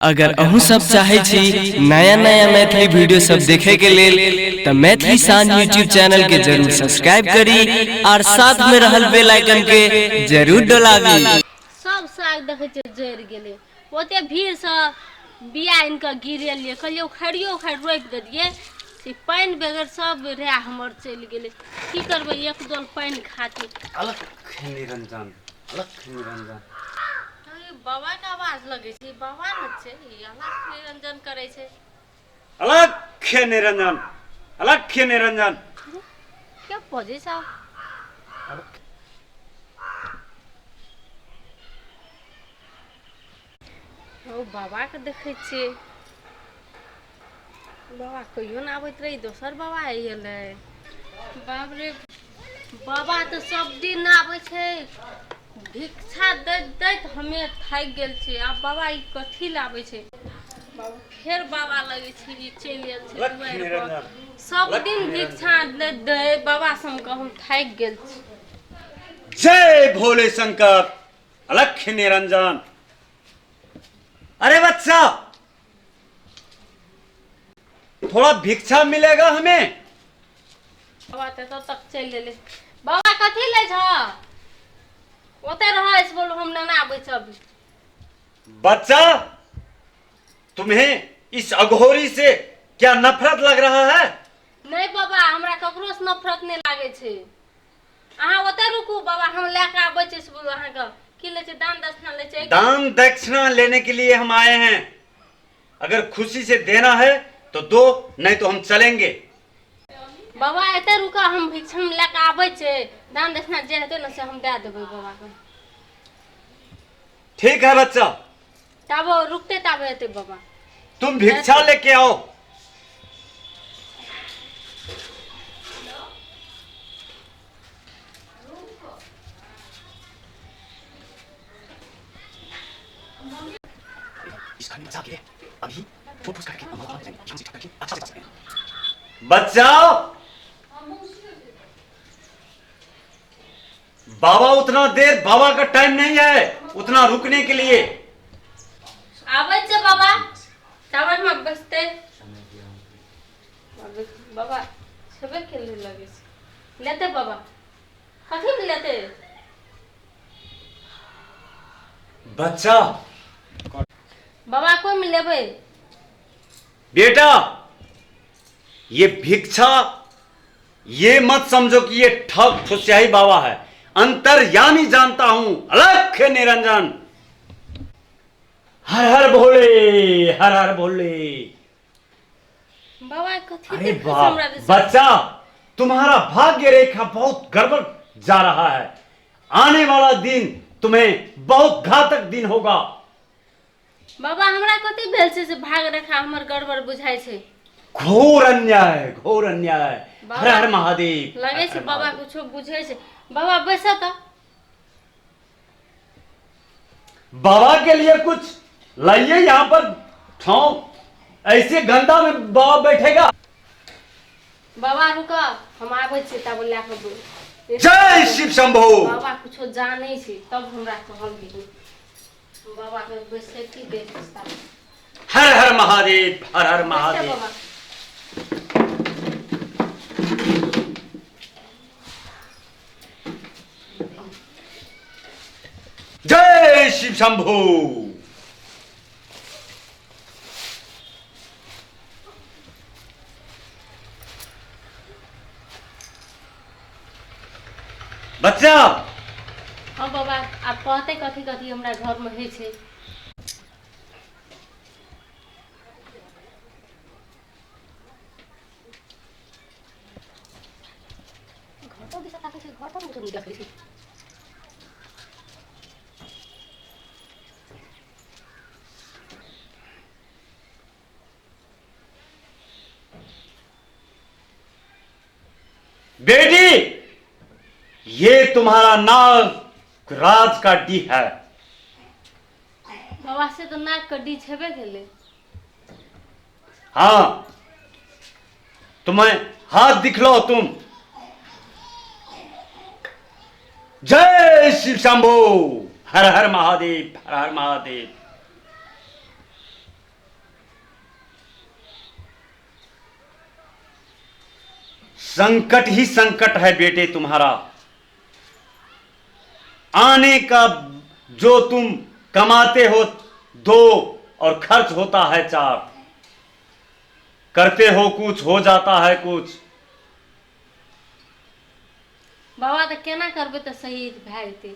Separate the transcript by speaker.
Speaker 1: अगर अहूँ सब चाहे छी नया नया मैथिली वीडियो सब देखे के लेल त मैथिली शान यूट्यूब चैनल के जरूर सब्सक्राइब करी और साथ में रहल बेल आइकन के जरूर डोलाबी।
Speaker 2: सब साग देखै छियै जरि गेलै। ओते भीड़सँ बिया आनि कऽ गिरेलियै, कहलियै उखाड़ियो उखाड़ि रोपि देलियै से पानि बगैर सब राह हमर चलि गेलै। की करबै एक डोल पानि खातिर।
Speaker 3: अलख निरंजन, अलख निरंजन।
Speaker 2: ई बाबाके आवाज लगै छै, ई बाबा ने छै, ई अलख निरंजन करै छै।
Speaker 3: अलख निरंजन, अलख निरंजन।
Speaker 2: के बजै छै? ओ बाबाके देखै छियै, बाबा कहियो ने आबैत रहै, दोसर बाबा एलै। बाप रे बाबा तऽ सब दिन आबै छै भिक्षा दैत दैत हमे थाकि गेल छियै। आब बाबा ई कथी लए आबै छै? बाबा फेर बाबा लगै छै ई चलि आयल छै दुआरि पर। सब दिन भिक्षा दैत दैत बाबा सभके हम थाकि गेल छी।
Speaker 3: जय भोले शंकर, अलख निरंजन। अरे बच्चा, थोड़ा भिक्षा मिलेगा हमें?
Speaker 2: बाबा तऽ एतऽ तक चलि गेलै। बाबा कथी लै छह? ओतऽ रहै से बोलू, हम नेना आबै छी अभी।
Speaker 3: बच्चा, तुम्हें इस अघोरी से क्या नफरत लग रहा है?
Speaker 2: नहि बाबा, हमरा ककरोसँ नफरत नहि लागै छै। अहाँ ओतऽ रुकू बाबा, हम लए कऽ आबै छी। से बोलू, अहाँके की लै छै? दान दक्षिणा लै छै?
Speaker 3: दान दक्षिणा लेने के लिए हम आए हैं। अगर खुशी से देना है तो दो, नहीं तो हम चलेंगे।
Speaker 2: बाबा एतऽ रुकऽ, हम भिक्षम लए कऽ आबै छै, दान दक्षिणा जे हेतै ने से हम दए देबै बाबाके।
Speaker 3: ठीक है बच्चा।
Speaker 2: तब रुकते तब हेतै बाबा।
Speaker 3: तुम भिक्षा लेके आओ। बच्चा, बाबा उतना देर बाबा का टाइम नहीं है उतना रुकने के लिए।
Speaker 2: आबै छै बाबा, ताबत मे बसते बाबा छेबे केले लगै छै। लेते बाबा, कथी मे लेते?
Speaker 3: बच्चा।
Speaker 2: बाबा कोई में लेबै?
Speaker 3: बेटा, ये भिक्षा ये मत समझो कि ये ठग फुसियाही बाबा है। अंतर्यामी जानता हूं, अलख निरंजन। हर हर भोले, हर हर भोले।
Speaker 2: बाबा कथी
Speaker 3: अरे
Speaker 2: देखै छै
Speaker 3: बाप
Speaker 2: हमरा दिस?
Speaker 3: बच्चा, तुम्हारा भाग्य रेखा बहुत गड़बड़ जा रहा है। आने वाला दिन तुम्हें बहुत घातक दिन होगा।
Speaker 2: बाबा हमरा कथी भेल छै से भाग रेखा हमर गड़बड़ बुझाइ छै?
Speaker 3: घोर अन्याय, घोर अन्याय।
Speaker 2: बाबा,
Speaker 3: हर हर महादेव।
Speaker 2: लगै
Speaker 3: हर
Speaker 2: छै
Speaker 3: हर
Speaker 2: बाबा
Speaker 3: महादेव।
Speaker 2: कुछो बुझै छै। बाबा बैसऽ तऽ।
Speaker 3: बाबा के लिए कुछ लाइए यहाँ पर ठाव, ऐसे गंदा में बाबा बैठेगा?
Speaker 2: बाबा रुक, हम आबै छियै तब लए कऽ दू।
Speaker 3: जय शिव शंभो।
Speaker 2: बाबा कुछो जानै छै तब हमरा कहल गेल। बाबा के बैसैती दे।
Speaker 3: हर हर महादेव, हर हर
Speaker 2: बैसते
Speaker 3: महादेव।
Speaker 2: बाबा।
Speaker 3: जय शिव शंभो। बच्चा।
Speaker 2: हाँ बाबा, आब कहते कथी कथी हमरा घर में होइ छै? घर तो दिशा ताकै छै, घर तो कुछो नहि देखै छै।
Speaker 3: बेटी, ये तुम्हारा नाग राज का डी है।
Speaker 2: बाबा से तऽ नाक के डी छेबे केलै।
Speaker 3: हाँ, तुम्हें हाथ दिखलाओ तुम। जय शिव शंभो, हर हर महादेव, हर हर महादेव। संकट ही संकट है बेटे तुम्हारा। आने का जो तुम कमाते हो 2 और खर्च होता है 4। करते हो कुछ, हो जाता है कुछ।
Speaker 2: बाबा तऽ केना करबै तऽ सही भए जेतै?